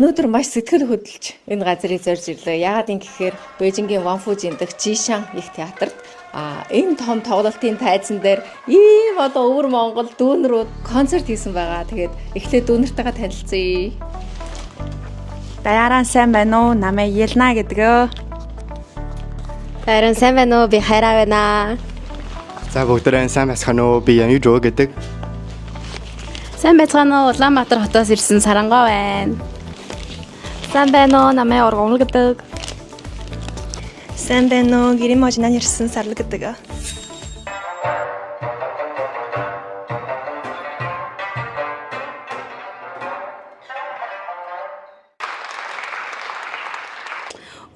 Өнөөдөр маш сэтгэл хөдлөж энэ газрыг зорж ирлээ. Яагаад юм гэхээр Бээжингийн Ванфужин дэх Жишан их театрт энэ том тоглолтын тайзан дээр ийм одоо өвөр Монгол дүүнрүүд концерт хийсэн байгаа. Тэгээд эхлээд дүүнэртэйгээ танилцъя. Даяаран сайн байна уу? Намайг Елна гэдэг. Даяаран сайн байна уу? Би Хайраа байна. За бүгдээрээ сайн байцгаана уу? Би Янжуу гэдэг. Сайн байцгаана уу? Улаанбаатар хотоос ирсэн Сарангоо байна. Сайн байна уу? Намайг Ургамал гэдэг. Сайн байна уу? Гэрийн можнaan ирсэн Сарлаг гэдэг.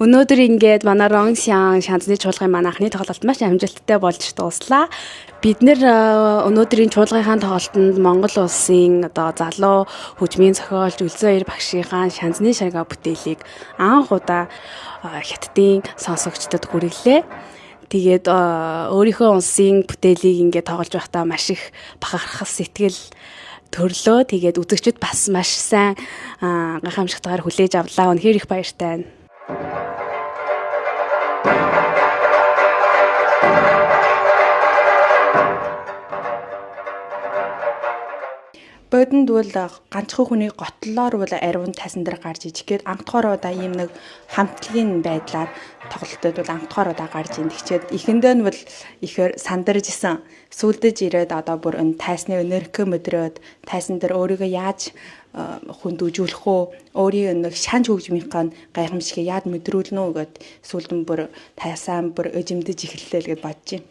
Өнөөдөр ингээд манай Ронгсян шанзны чуулгын манай анхны тоглолт маш амжилттай болж дууслаа. Бид нэр өнөөдрийн чуулгынхаа тоглолтод Монгол улсын одоо залуу хөгжмийн зохиолч Үлзэн хоёр багшийнхаа шанзны шарга бүтээлийг анх удаа Хятадын сонсогчдод хүргэлээ. Тэгээд өөрийнхөө улсын бүтээлийг ингээд тоглож байхдаа маш их бахархал сэтгэл төрлөө. Тэгээд үзэгчид бас маш сайн гайхамшигтайгаар хүлээж авлаа. Үнэхээр их баяртай байна. Бодонд бол ганцхан хүний готлоор бол ариун тайсан дээр гарч иж гээд анх удаа ийм нэг хамтлагийн байдлаар тоглолтод бол анх удаа гарч ин тэгчээд эхэндээ нь бол ихээр сандарж исэн. Сүүлдэж ирээд одоо бүр энэ тайсны өнөрхөө мэдрээд тайсан дээр өөрийгөө яаж хүнд үжүүлэх үү, өөрийн нэг шанж хөгжмийнхаа гайхамшигыг яад мэдрүүлнэ үү гэд сүүлд нь бүр тайсаа бүр өжимдөж эхэллээ л гэд бодож байна.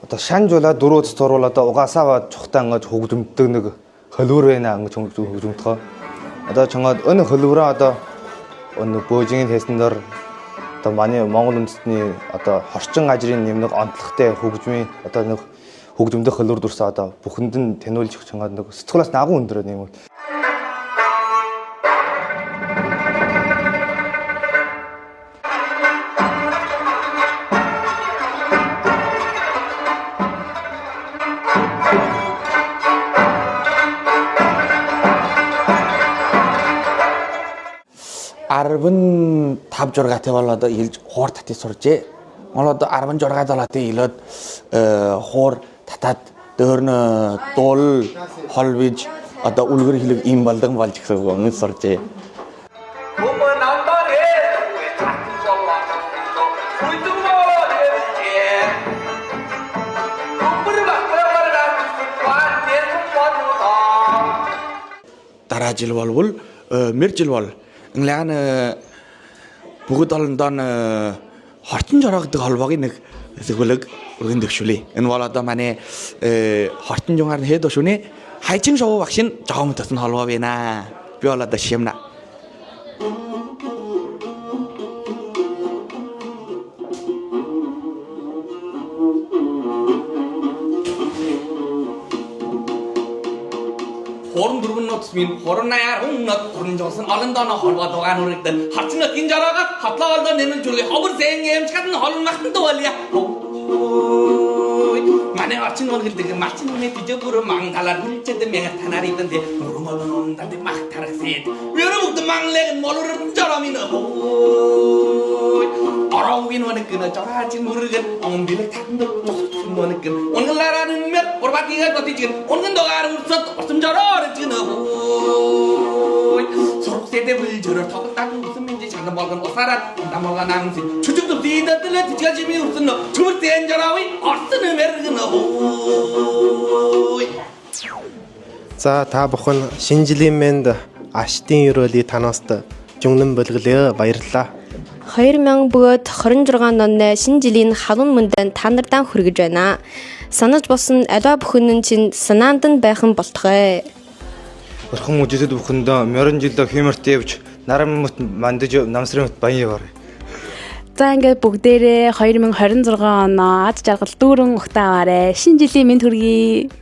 Одоо шанжуулаа дөрөв цурвал одоо угаасаа чухтаа ингэж хөгжмөдөг нэг хөлвөр байна ингэж хөгжмөдгөө. Одоо чонгод өнө хөлвөрөө одоо өнө бөөжийн хийсэн дор одоо манай Монгол үндэстний одоо хорчин ажрын нэмэг онцлогтой хөгжмийн одоо нэг хөгжмөдөх хөлвөр дүрсээ одоо бүхэнд нь таниулж чонгод нэг сэтгүүлээс агуу өндрөө юм. Арван тав жургатай бол одоо илж хуур татыг суржээ. Монгол одоо 16 7-ын илээд хуур татаад дөөрнө дуул хол биж одоо үлгэр хилэг им болдог болж гэсэн үг өнгө суржээ. Дараа жил болвол мэр жил бол инглиан бүгд олондоо хорчин жороо гэдэг холбоог нэг зөвлөг өргөн дэвшүүлээ. Энэ бол одоо манай хорчин жунгаар нь хэд шүнэ хайчин шоу багш нь жоом төсөн холбоо байна. Би бол одоо шимна. Хорон дөрвөн нот минь хорон наяар хүн нот хорон жосон олондоо холбоо дугаан үрэгдэн харчин нот ин жараагаас хатлаа олдоо нэмэл жүлээ ховор зэн юм чад нь холон махтан дуалия. Манай орчин гол гэлдэг малчин үнэ тижээ бүр ман талаар хүлчэд мянга танаар идэндэ мөрөн олон данд мах тарахсэд мөрө бүгд манлэг молор жарамин ороогийн өнөг жораажин мөргөн он бэлэг татанд өнөг унгалаараа мэр урбатига готижин унган догаар үрсөд орсон жороор жин сургсэдэ бүл жөрөр тоглолтаг үсэн минжи чандан болгон усаараа дамалга нанси чүжигдэв дийдэдлээ тижгажими үрсэн чүмэр зэн жарави орсон мэргэн. За та бүхэн шинэ жилийн мэнд аштын өрөөлийг танаас жуннан болголоо. Баярлалаа. 2000 бөгөөд 26 оны шинэ жилийн халуун мөндөнд та нардан хүргэж байна. Санаж босон аливаа бүхэн чинь санаанд нь байх нь болтугай. Бурхан үжидэд бүхэндээ морин жилдээ хэмэрт явж наран мөт мандаж намсрын мөт баян яваар. За, ингээд бүгдээрээ 2026 оноо ад жаргал дүүрэн угтаа аваарай. Шинэ жилийн мэнд хүргэе.